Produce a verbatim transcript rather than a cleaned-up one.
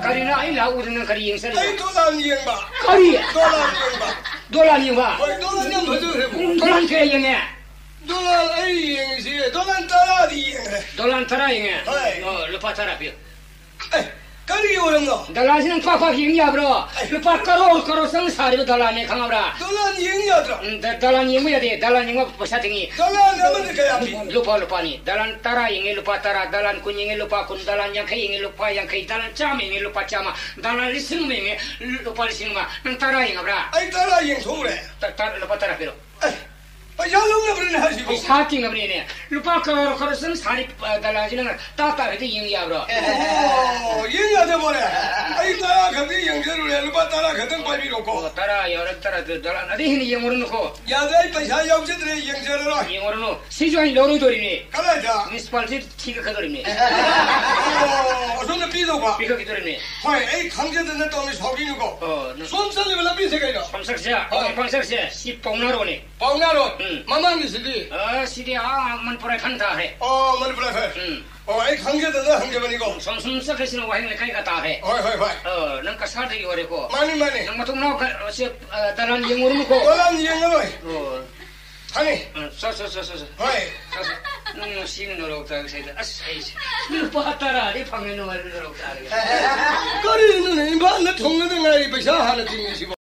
ꯀꯔꯤꯅꯣ ꯑꯩ ꯂꯥꯛꯎꯗꯅ ꯅꯪ ꯀꯔꯤ ꯌꯦꯡ ꯆꯠꯂꯤꯕ? ꯑꯩ ꯗꯣꯂꯥꯟ ꯌꯦꯡꯕ꯫ ꯀꯔꯤ? ꯗꯣꯂꯥꯟ ꯌꯦꯡꯕ꯫ ꯗꯣꯂꯥꯟ ꯌꯦꯡꯕ? ꯍꯣꯏ, ꯗꯣꯂꯥꯟ ꯌꯥꯝ ꯐꯖꯈ꯭ꯔꯦꯕꯣ꯫ ꯎꯝ, ꯗꯣꯂꯥꯟ ꯀꯌꯥ ꯌꯦꯡꯉꯦ? ꯗꯣꯂꯥꯟ ꯑꯩ ꯌꯦꯡꯉꯤꯁꯤ ꯗꯣꯂꯥꯟ ꯇꯔꯥꯗꯤ ꯌꯦꯡꯈ꯭ꯔꯦ꯫ ꯗꯣꯂꯥꯟ ꯇꯔꯥ ꯌꯦꯡꯉꯦ? ꯍꯣꯏ꯫ ꯑꯣ, ꯂꯨꯄꯥ ꯇꯔꯥ ꯄꯤꯌꯨ꯫ ꯑꯦ, ꯀꯔꯤ ꯑꯣꯏꯔꯝꯅꯣ? ꯗꯣꯂꯥꯟꯁꯤ ꯅꯪ ꯄꯥꯛ ꯄꯥꯛ ꯌꯦꯡ ꯌꯥꯕ꯭ꯔꯣ? ꯑꯩ ꯂꯨꯄꯥ ꯀꯔꯣꯔ ꯀꯔꯣꯔ ꯆꯪ ꯁꯥꯔꯤꯕ ꯗꯣꯂꯥꯟꯅꯦ, ꯈꯪꯉꯕ꯭ꯔꯥ? ꯗꯣꯂꯥꯟ ꯌꯦꯡ ꯌꯥꯗ꯭ꯔꯣ? ꯎꯝ, ꯗ-, ꯗꯣꯂꯥꯟ ꯌꯦꯡꯕ ꯌꯥꯗꯦ, ꯗꯣꯂꯥꯟ ꯌꯦꯡꯕ ꯄꯩꯁꯥ ꯇꯤꯡꯉꯤ꯫ ꯗꯣꯂꯥꯟ ꯑꯃꯗ ꯀꯌꯥ ꯄꯤ? ꯂꯨꯄꯥ ꯂꯨꯄꯥꯅꯤ꯫ ꯗꯣꯂꯥꯟ ꯇꯔꯥ ꯌꯦꯡꯉꯦ, ꯂꯨꯄꯥ ꯇꯔꯥ, ꯗꯣꯂꯥꯟ ꯀꯨꯟ ꯌꯦꯡꯉꯦ, ꯂꯨꯄꯥ ꯀꯨꯟ, ꯗꯣꯂꯥꯟ ꯌꯥꯡꯈꯩ ꯌꯦꯡꯉꯦ, ꯂꯨꯄꯥ ꯌꯥꯡꯈꯩ, ꯗꯣꯂꯥꯟ ꯆꯥꯝꯃ ꯌꯦꯡꯉꯦ, ꯂꯨꯄꯥ ꯆꯥꯝꯃ, ꯗꯣꯂꯥꯟ ꯂꯤꯁꯤꯡ ꯑꯃ ꯌꯦꯡꯉꯦ, ꯂꯨꯄꯥ ꯂꯤꯁꯤꯡ ꯑꯃ꯫ ꯅꯪ ꯇꯔꯥ ꯌꯦꯡꯉꯕ꯭ꯔꯥ? ꯑꯩ ꯇꯔꯥ ꯌꯦꯡꯊꯣꯛꯎꯔꯦ꯫ ꯇ-, ꯇ-, ꯂꯨꯄꯥ ꯇꯔꯥ ꯄꯤꯔꯣ꯫ ꯑꯦ, ꯄꯩꯁꯥ ꯂꯧꯅꯕ꯭ꯔꯅꯦ ꯍꯥꯏꯁꯤꯕꯣ? ꯄꯩꯁꯥ ꯇꯤꯡꯅꯕꯅꯤꯅꯦ꯫ ꯂꯨꯄꯥ ꯀꯔꯣꯔ ꯈꯔ ꯆꯪ ꯁꯥꯔꯤ, ꯑ, ꯗꯣꯂꯥꯟꯁꯤ ꯅꯪ ꯇꯥ ꯇꯥ ꯍꯦꯛꯇ ꯌꯦꯡ ꯌꯥꯕ꯭ꯔꯣ? ꯑꯣ, ꯌꯦꯡ ꯌꯥꯗꯕꯣꯔꯦ? ꯑꯩ ꯇꯔꯥ ꯈꯛꯇꯤ ꯌꯦꯡꯖꯔꯨꯔꯦ꯫ ꯂꯨꯄꯥ ꯇꯔꯥ ꯈꯛꯇꯪ ꯄꯥꯏꯕꯤꯔꯣꯀꯣ꯫ ꯑꯣ, ꯇꯔꯥ ꯌꯥꯎꯔꯦ, ꯇꯔꯥ, ꯗꯣꯂꯥꯟ ꯑꯗꯩ ꯍꯦꯟꯅ ꯌꯦꯡꯉꯨꯔꯅꯨꯀꯣ꯫ ꯌꯥꯗ꯭ꯔꯦ, ꯑꯩ ꯄꯩꯁꯥ ꯌꯥꯎꯖꯗ꯭ꯔꯦ, ꯌꯦꯡꯖꯔꯔꯣꯏ꯫ ꯌꯦꯡꯉꯨꯔꯅꯨ꯫ ꯁꯤꯁꯨ ꯑꯩ ꯂꯧꯔꯣꯏꯗꯧꯔꯤꯅꯦ꯫ ꯀꯗꯥꯏꯗ? ꯃ꯭ꯌꯨꯅꯤꯁꯤꯄꯥꯂꯤꯇꯤ ꯊꯤꯒꯠꯀꯗꯧꯔꯤꯕꯅꯦ꯫ ꯑꯣ, ꯑꯁꯣꯝꯗ ꯄꯤꯗꯧꯕ? ꯄꯤꯈꯠꯈꯤꯗꯧꯔꯤꯕꯅꯦ꯫ ꯍꯣꯏ, ꯑꯩ ꯈꯪꯖꯗꯅ ꯇꯧꯅꯤ, ꯁꯥꯎꯕꯤꯅꯨꯀꯣ꯫ ꯑꯣ, ꯅꯪ ꯁꯣꯝ ꯆꯠꯂꯤꯕ ꯂꯝꯕꯤꯁꯦ ꯀꯩꯅꯣ? ꯁꯣꯝ ꯆꯠꯁꯦ, ꯍꯣꯏ꯫ ꯁꯣꯝ ꯆꯠꯁꯦ, ꯁꯤ ꯄꯥꯎꯅꯥ ꯔꯣꯗꯅꯤ꯫ ꯄꯥꯎꯅꯥ ꯔꯣꯗ? ꯎꯝ꯫ ꯃꯃꯥꯡꯒꯤꯁꯤꯗꯤ? ꯑ, ꯁꯤꯗꯤ ꯑꯥ ꯃꯅꯤꯄꯨꯔ ꯐꯟ ꯇꯥꯔꯦ꯫ ꯑꯣ, ꯃꯅꯤꯄꯨꯔ ꯐꯟ꯫ ꯎꯝ꯫ ꯑꯣ, ꯑꯩ ꯈꯪꯖꯗꯅ ꯍꯪꯖꯕꯅꯤꯀꯣ꯫ ꯁꯣꯝ, ꯁꯣꯝ ꯆꯠꯈ꯭ꯔꯤꯁꯤꯅ ꯋꯥꯍꯦꯡ ꯂꯩꯀꯥꯏꯒ ꯇꯥꯔꯦ꯫ ꯍꯣꯏ, ꯍꯣꯏ, ꯍꯣꯏ꯫ ꯑ, ꯅꯪ ꯀꯁꯥꯔꯗꯒꯤ ꯑꯣꯏꯔꯦꯀꯣ? ꯃꯥꯅꯤ, ꯃꯥꯅꯤ꯫ ꯅꯪ ꯃꯇꯨꯡ ꯃꯅꯥꯎ ꯀ-, ꯁꯦ, ꯑ, ꯗꯂꯥꯟ ꯌꯦꯡꯉꯨꯔꯅꯨꯀꯣ? ꯗꯂꯥꯟ ꯌꯦꯡꯉꯔꯣꯏ꯫ ꯑꯣ꯫ ꯈꯪꯉꯤ꯫ ꯎꯝ, ꯆꯣ, ꯆꯣ, ꯆꯣ, ꯆꯣ, ꯆꯣ꯫ ꯍꯣꯏ꯫ ꯆꯣ, ꯆꯣ꯫ ꯅꯪ ꯉꯁꯤꯅ ꯅꯣꯔꯣꯛ ꯇꯥꯒꯁꯤꯗ꯫ ꯑꯁ, ꯑꯩꯁꯦ ꯂꯨꯄꯥ ꯇꯔꯥꯗꯤ ꯐꯪꯉꯦ, ꯅꯨꯡꯉꯥꯏꯕ ꯅꯣꯔꯣꯛ ꯇꯥꯔꯒ꯫ ꯀꯔꯤꯅꯣꯅꯦ, ꯏꯝꯐꯥꯜꯗ ꯊꯨꯡꯅꯗ ꯉꯥꯏꯔꯤ ꯄꯩꯁꯥ ꯍꯥꯟꯅ ꯇꯤꯡꯉꯤꯁꯤꯕꯣ?